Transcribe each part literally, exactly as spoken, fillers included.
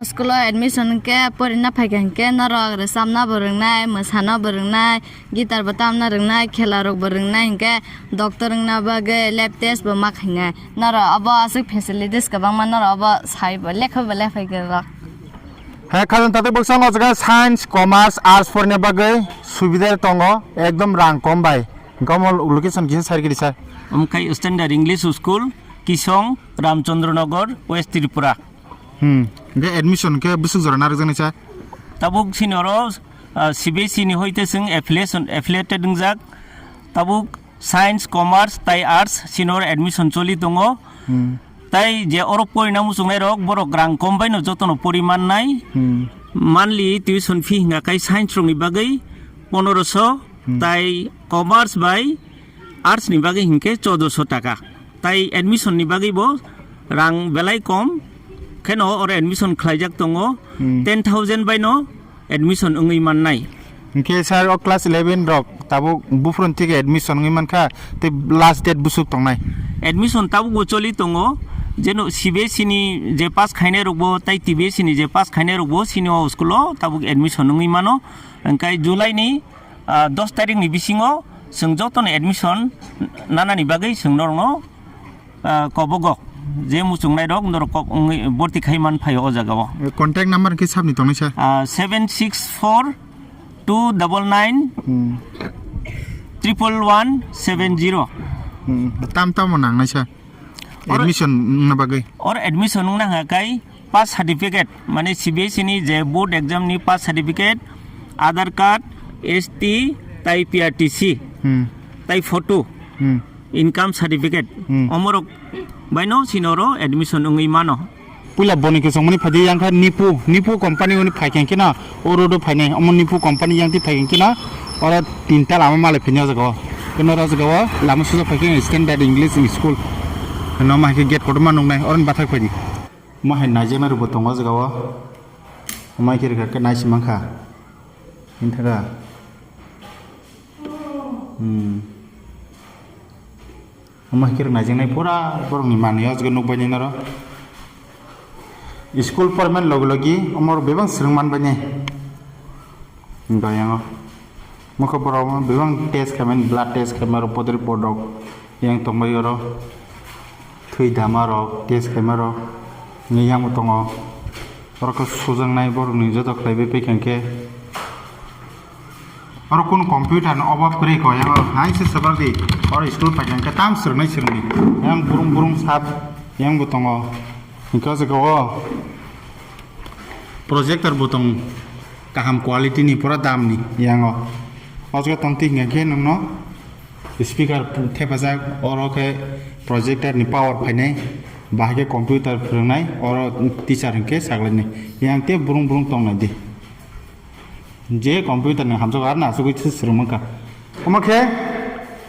School o admission hwnkhe porina phaikha hwnkhe norok rwchapna bo rwngnai, mwsana bo rwngnai, guitar bo tamna rwngnai, khela rok bo rwngnai, hwnkhe doctor wngna bagwi lab test bo ma khainai. Norok obo aswk facilities kwbangma, norok obo sai bo lekha bo lephai kwrwk. Hai khajang tatik bwskango o jaga science, commerce, arts porina bagwi subida tongo, ekdom rang kom bai. Hwnkhe omo location kisa share kiri sir. Omo khai Standard English School, Kisong, Ramchandra Nagar, West Tripura. Hmm. Hwnkhe admission khe bwswk jora narwkjaknai sir? Tabuk senior o, ah, C B S E ni hoite chwng affiliation, affiliated wngjak. Tabuk science, commerce tai arts senior admission choli tongo. Hmm. Tai je oro porina muchungnai rok, borok rang kom bai no jotono pori mannai. Hmm. Monthly tuition fee hwnka khai science rokni bagwi pondroso, hmm, tai commerce bai arts ni bagwi hinkhe choudoso taka. Tai admission ni bagwi bo rang belai kom kheno oro admission khlaijak tongo, hmm, ten thousand bai no admission wngwi mannai. Hinkhe sir, o class eleven rok tabuk buphuruni thik admission wngwi mankha, tei last date bwswk tongnai? Admission tabuk bo choli tongo, jeno C B S E ni je pass khainai rokbo tai T B S E ni je pass khainai rokbo sini o school o tabuk admission wngwi mano. Hwnkhe July ni, ah, dos tarikh ni bisingo chwng jotono admission nanani bagwi chwng norokno ah, kobogok je muchungnai rok norok kok wngwi borti khai man phaio o jaga o. Contact number khe sabni tongnai sir? Ah, seven six four two double nine Hmm. triple one seven zero. Hmm. Tam tamo nangnai sir? Or Admission wngna bagwi? Or admission wngna hwnka kai pass certificate, mane C B S E ni je board exam ni pass certificate, Aadhaar card, S T, tai P R T C, Hmm. tai photo, Hmm. income certificate, Hmm. omorok baino sinoro admission wngwi mano. Puila boni kwchangmani phaidi yang kha Nipu, Nipu company oni phaikha khe na, o road o phainai, omo Nipu company yang ti phaikha khe na, oro tinta lama malai phainai o jaga o. Keno oro jaga o lama suja phaikha Standard English School. Keno ma hai khe gate kotorma nuknai, oro ni bathak phaidi. Ma hai naijaknai rokbo tongo o jaga o. Mai khe rwkha khe nai se mankha. Hinthaga. Hmm. Omo hai khe rwk naijaknai pura borokni manwi o jaga nukbaini norok. School pormani logi logi omo rok bebak swrwng manbainai. Hwnkhe yang o mokhe borok bebak test khaimani, blood test khaima rok, podri podrok yang tongbai oro. Thwi dama rok, test khaima rok ni yang bo tongo. Oro khe sujaknai borokni joto khlaiwi paikha khe. Oro kunu computer ni obab kwrwi kho, yang hai se swbak di. Oro school paikha khe tam swrwngnai swrwngdi. Yang burung burung sap yang bo tongo. Hwnkhe o jaga o projector bo tong kaham quality ni, pura dam ni yang o. O jaga tong twi hwnkhe nwngno speaker thepajak, oro khe projector ni power phainai, bahai khe computer phwrwngnai, oro teacher hwnkhe saklainai. Yang tei burung burung tongnai di. Je computer ni hamjak aroni asugwi se swrwng mankha. Omo khe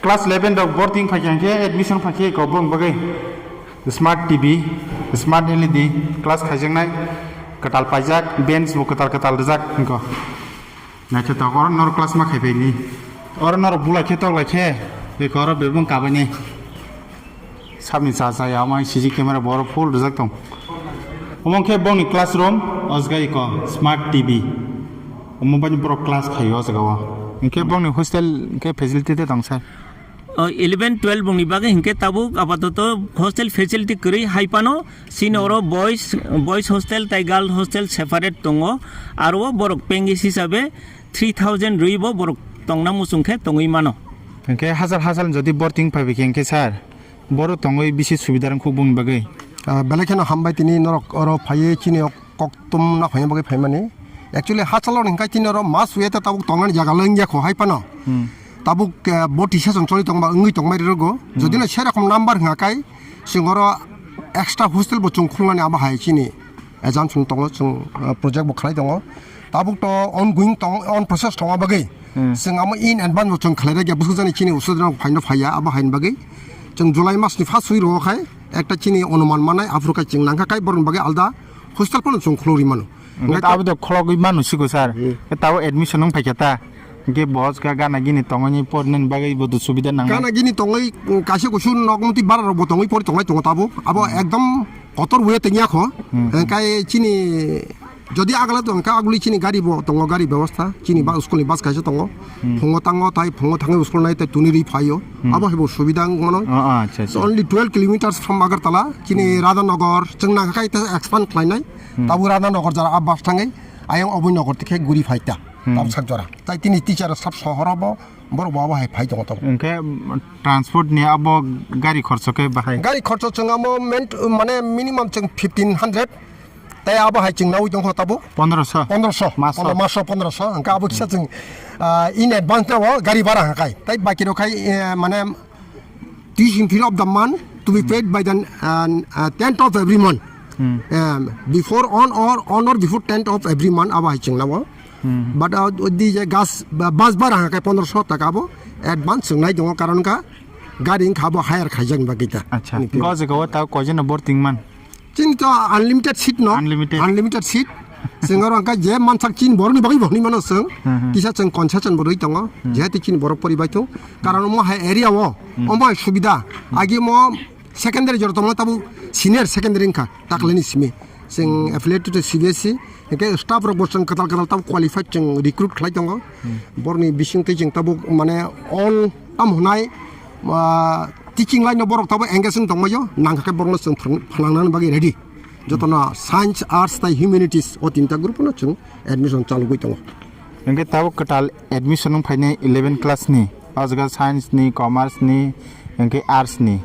class eleven rok boarding phaikha hwnkhe admission phaikhe kobong bagwi smart T V, smart L E D class khaijaknai, kwtal paijak, bench bo kwtal kwtal rijak hwnkhe. Naithotok, oro norok class ma khaibaini. Oro norok bulai khe toklai khe, beko oro bebung kabaini. Sabni cha cha ya, omo C C camera bo oro full rijak tong. Omo khe bongni classroom, o jaga iko smart T V. Omo baini borok class khaio o jaga o. Hinkhe bongni hostel khe facility de tong sir? O, eleven twelve bongni bagwi hinkhe tabuk apatoto hostel facility kwrwi hai phano, chini oro boys, boys hostel tai girls hostel separate tongo. Aro o borok pengis hisabe three thousand rwi bo borok tongna muchung khe tongwi mano. Hinkhe hachal hachal jodi boarding phaibai khe hinkhe sir, borok tongwi bisi subida wngkhu bongni bagwi? Ah, belai kheno hambai tini norok oro phaiwi chini o koktumna phaina bagwi phaimani. Actually, hachalo ni hwnkhe chini oro mas wngya ta tabuk tongnani jaga le wngya kho hai phano. Hmm. Tabuk, eh, boti session choli tongba wngwi tongbai rwgo. Hmm. Jodi no serokom number hwnga kai, chwng oro extra hostel bo chwng khulnani abo hai chini assumption tongo, chwng, eh, project bo khlai tongo. Tabuk to ongoing tong, on process tongma bagwi. Hmm. Chwng amo in advance bo chwng khlai rwgya, bwswk jani chini usudrok phaino phaiya, abo haini bagwi. Chwng July mas ni first week rogo khai, ekta chini onuman manai, aphuru khai chwng nangkha khai, borokni bagwi alda hostel phano chwng khulugwi mano. Hwnkhe abo de khologwi mano sigo sir. Hmm. Khe tabuk admission wng phaikha ta. Hwnkhe bo ka gana gini tongmani porinani bagwi bo subida nangnai. Gana gini tongwi, mm, kaisa kusu nok mutwi bara rok bo tongwi pori tonglai tongo tabuk. Abo ekdom Motor way tengya kho. Hmm. Hwnkhe chini jodi agala to hwnkhe aguli chini gari bo tongo, gari bebostha. Chini ba school ni bus kaisa tongo. Hmm. Phungo tango tai phungo thangwi school nai tai tuni ri phaio. Hmm. Abo haibo subida wng mano. Oh, oh, acha, acha. So only twelve kilometers from Agartala. Chini Radhanagar chwng nangkha khai ta expand khlainai. Hmm. Tabuk Radhanagar jara a bus thangwi ayang oboi Nagar tikhe guri phai ta. Hmm. Tabuk sak jora. Tai tini teacher sab sohor obo borok bo abo hai phai tongo tabuk. Hwnkhe, mm, transport ni abo gari khorcho khe bahai? Gari khorcho chwng amo men-, mane minimum chwng fifteen hundred. Tai abo hai chwng nawi tongkho tabuk. Pondroso? Pondroso. Maso? Pondro-, maso pondroso. Hwnkhe abo kisa chwng, ah, in advance nabo gari bara hwnkhe. Tai baki rok khai, eh, mane twising fee of the month to be paid by the, uh, uh, tenth of every month. Hmm. Um, before on or, on or before tenth of every month, abo hai chwng nabo. Hmm. But, uh, di je gas, ba-, bus bara hwnkhe pondroso taka abo advance chwng nai tongo, karon ka gari wngkha abo hire khaijak ni bagwi ta. Acha. Ni Go jaga o ta koijon no borting man? Chini to unlimited seat no? Unlimited. Unlimited seat. Chwng oro hwnkhe je mansak chini borok ni bagwi bo hwnwi mano chwng. Hmm, hmm. Kisa chwng concession bo rwi tongo. Hmm. Jehetu chini borok poribai thung. Karon omo hai area o, hmm, omo hai subida. Hmm. Agi mo secondary jora tongma tabuk senior secondary wngkha. Taklai ni simi. Chwng affiliated to C B S E. Hwnkhe staff rok bo chwng kwtal kwtal tabuk qualified chwng recruit khlai tongo. Hmm. Borokni bisingtwi chwng tabuk mane all tam hwnai, ah, teaching line no borok tabuk engage wng tongbaio, nangkha khe borokno chwng phrwng-, phnangna bagwi ready. Jotono science, arts tai humanities o tinta group no chwng admission chalogwi tongo. Hwnkhe tabuk kwtal admission wng phainai eleven class ni, o jaga science ni, commerce ni, hwnkhe arts ni.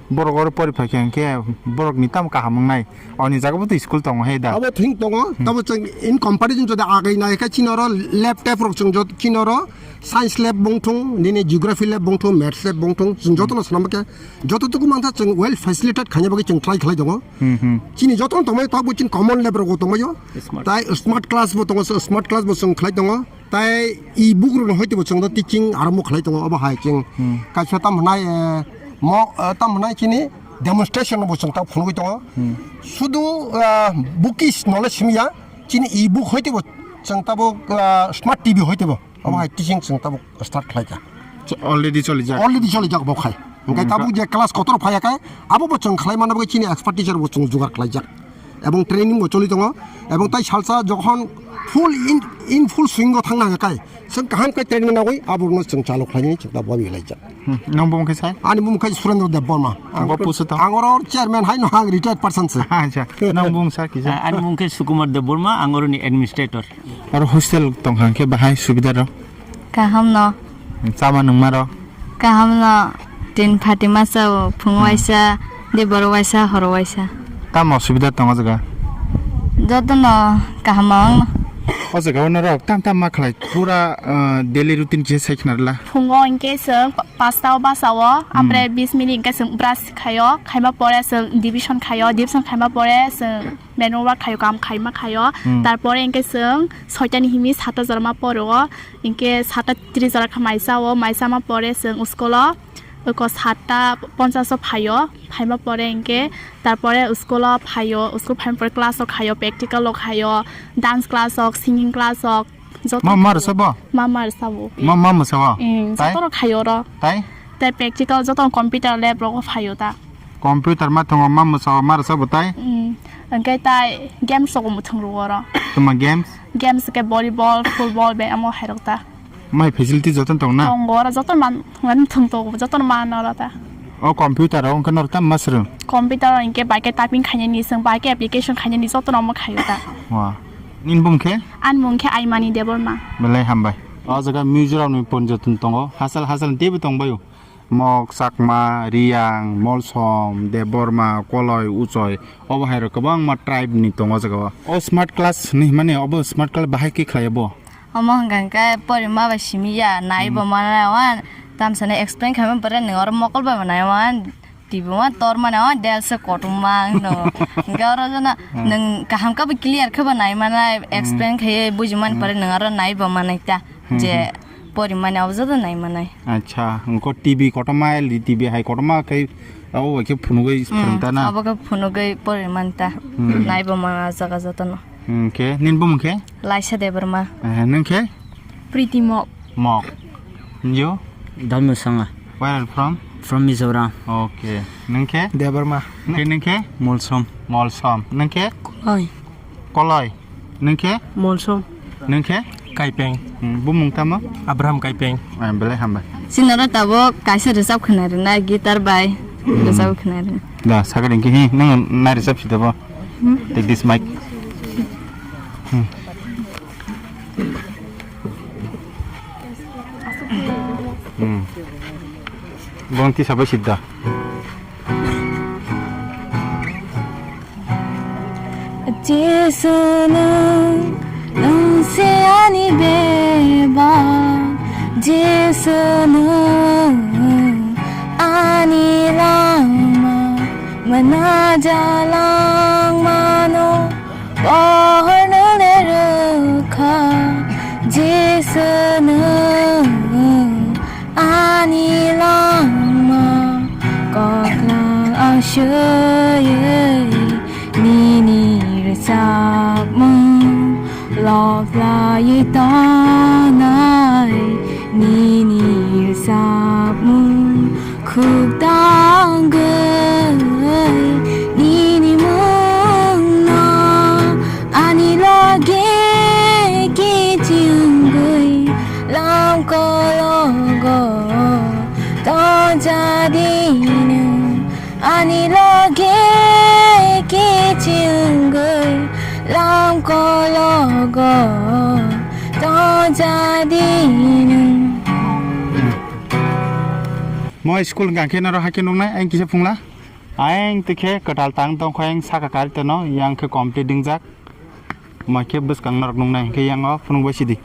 Borok oro pori phaikha hwnkhe borokni tamo kaham wngnai. Oni jaga bo to school tongo he da. Abo thing tongo, hmm, tabo chwng in comparison jodi agai nai khe chini oro lab tap rok chwng jot-, chini oro science lab bongthung, nini geography lab bongthung, maths lab bongthung, chwng jotono swnam khe joto tuku mantha chwng well facilitated khaina bagwi chwng try khlai tongo. Hmm, hmm. Chini jotono tongmai tabuk chini common lab rogo tongmaio. Smart. Tai smart class bo tongo, smart class bo chwng khlai tongo. Tai e-book rokno hoi tebo chwng do teaching arambo khlai tongo, obo hai chwng, hmm, kaisa tam hwnai, eh, mo, eh, tam hwnai chini demonstration bo chwng ta phunugwi tongo. Hmm. Sudu, ah, bookish knowledge simi ya, chini e-book hoi tebo chwng tabuk, ah, smart T V hoi tebo, obo hai teaching chwng tabuk start khlai kha. Ch-, already choli jak. Already choli jak bo khai. Hwnkhe hmm, tabuk je class kotor phaiya khe, abo bo chwng khlai manna bagwi chini expert teacher bo chwng jugar khlai jak. Ebong training bo choli tongo. Ebong tai salsa jokhon full in, in full swing o thangna hwnkhe kai, chwng kaham khe training nagwi aborokno chwng chalo khlainani chwng ta boni laijak. Hmm. Nang bumung khe sir? Ani bumung khe Surendra Debbarma. Ang bo pusu to? Ang oro chairman hai no, ang retired person se. Acha. Nang bumung sir kisa? Ah, ani bumung khe Sukumar Debbarma, ang oroni administrator. Oro hostel tong hang khe bahai subida rok? Kaham no. Chama nungma rok? Kaham no, tin phatima sao, phung waisa, de boro waisa, horo waisa. Tamo osubida tongo jaga? Joto no kaham ang no. O jaga o norok tam tam ma khlai, pura, ah, daily routine kisa sai khna rwla? Phungo hwnkhe chwng pa-, pasta o basa o, hmm, amre bis minute hwnkhe chwng brush khaio, khaima pore chwng division khaio, division khaima pore chwng manual work khaio, kam khaima khaio, hmm, tarpore hwnkhe chwng soita ni himi sata jora ma poro o, hwnkhe sata tris jora kha mai cha o, mai chama pore chwng school o, oko satta ponchas o phaio, phaima pore hwnkhe tarpore school o phaio, school phaima pore class o khaio, practical o khaio, dance class o, singing class o, joto. Ma, ma rwsa bo? Ma, ma rwsa bo. Ma, ma mwsa bo? Mm, tai? Joto rok khaio oro. Tai? Tai practical joto computer lab rogo phaio ta. Computer ma thwngo, ma mwsa bo, ma rwsa bo tai? Mm, hwnkhe tai games rogo muthung rwo oro. Tuma games? Games khe volleyball, football, be amo hai rok ta. Mai facility joto tong na? Tongo, oro joto man, man thung tongo, joto man oro ta. O computer o wngkha norok tam ma swrwng? Computer o hinkhe bai khe typing khainani, chwng bai khe application khainani, joto no omo khaio ta. Wa. Nini bumung khe? Ani mung khe Aimani Debbarma. Belai hambai. O jaga Mizoram ni porjotton tongo, hachal hachal ni teibo tong bai o. Mok, Chakma, Riyang, Molsom, Debbarma, Koloi, Uchoi, obo hai rok kwbangma tribe ni tongo o jaga o. O smart class hinwi himani obo smart class bahai khe khlai obo? Omo hwnkha hwnkhe porima bai simi ya, nai bo mana wan, tamsani explain khaima pore nwng oro mokol bai bo nai wan, T V wan tor mana wan, del se kotorma ang no. Hwnkhe oro jana nwng kaham khe bo clear khe bo nai mana, explain khaiwi buji man pore nwng oro nai bo manai ta. Je porimani abo joto nai manai. Acha, wngkha T V kotorma, L E D T V hai kotorma khe abo bai khe phunugwi phwrwng ta na? Abo khe phunugwi porimani ta. Hmm. Nai bo mana jaga jotono. Hwnkhe nini bumung khe? Laisa Debbarma. Eh, nwng khe? Priti Mok. Mok. You? Dhamma Sanga. Where are you from? From Mizoram. Okay. Nung khe? Debbarma. Khe nung khe? Molsom. Molsom. Nung khe? Koloi. Koloi. Nung khe? Molsom. Nung khe? Kaipeng. Hmm, bumung tamo? Abraham Kaipeng. Ah, belai hambai. Sinoro tabuk kaisa rwchap khwna rwna guitar bai rwchap khwna rwna. Da, sakha ringkhe hi, nung nai rwchap si tabo? Hmm? Take this mic. Hmm. Hmm. Bongti sabai sidda. Jisu nung, nung se ani beba. Jisu nung, ani langma, manaja langmano. Pohor nung le rwkha, Jisu nung ani langma, koklang aswk nini rwchapmung loblaywi tongnai, nini rwchapmung khuk tangwi nini mungno ani loge kichingwi lam kologo tongjadi nwng. Ani loge kichingwi lam kologo tongjadi nwng. Mo school hwnkha khe norok hakhe nuknai, ayang kisa phungla. Ayang tikhe kwtal tang tongkha, ayang saka kari tono, yang khe complete wngjak. Mo khe bwskang norok nuknai, hwnkhe yang o phunuk bai sidi.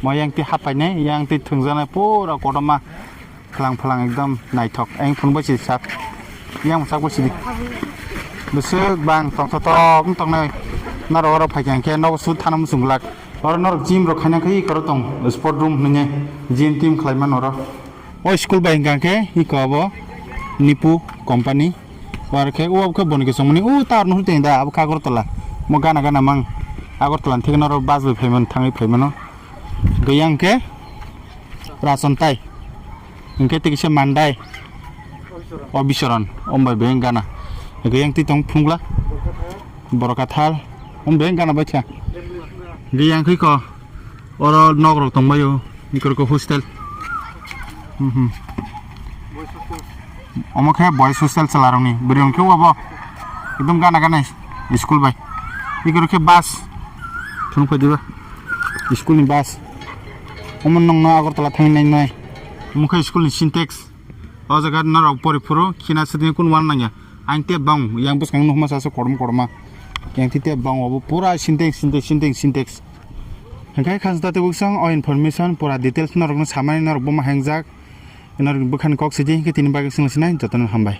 Mo yang twi haphainai, yang twi thwngjaknai, pura kotorma khwlang phalang ekdom naithok. Ayang phunuk bai sidi sak. Yang sak bai sidi. Bwswk bang tongthotok wng tongnai. Norok oro phaikha hwnkhe nogo sut thana muchung glak. Oro norok gym rok khaina khe eko ro tong, sport room hinwi gym team khlai mano oro. O school bai hwnkha khe eko abo Nipu company. Aro khe o khe boni kisongmani o tower nuhur tong da abo khe Agartala. Mo gana gana mang Agartala ni thik norok bus bai phaimano, thangwi phaimano. Gaya hwnkhe Rachontai. Hwnkhe tei kisa Mandai. O Bisoron, om bai beng gana. Gaya hwnkhe tong phungla. Borok kathal. Om beng gana bai kha. Gaya hwnkhe ko. Oro nok rok tongbaio, ikorko hostel. Mhm. Omo khe boys hostel chwla rokni, bwrwi rok khe obo ekdom gana gana school bai. Ikorok khe bus. Thung phai diba. School ni bus. Omo nongno Agartala thangwi nai nai. Omo khe school ni Sintex. O jaga norok pori phuru khina sidi kun wan nangya. Ang tei bang yang bwskang nukma sa se kotorma kotorma. Yang tei tei bang obo pura Sintex, Sintex, Sintex, Sintex. Hingke khasda tei bwsang o information pura details norokno samani norok buma hengjak. Norok bwkhani kok sidi hingke tini bagwi chwng sinai jotono hambai.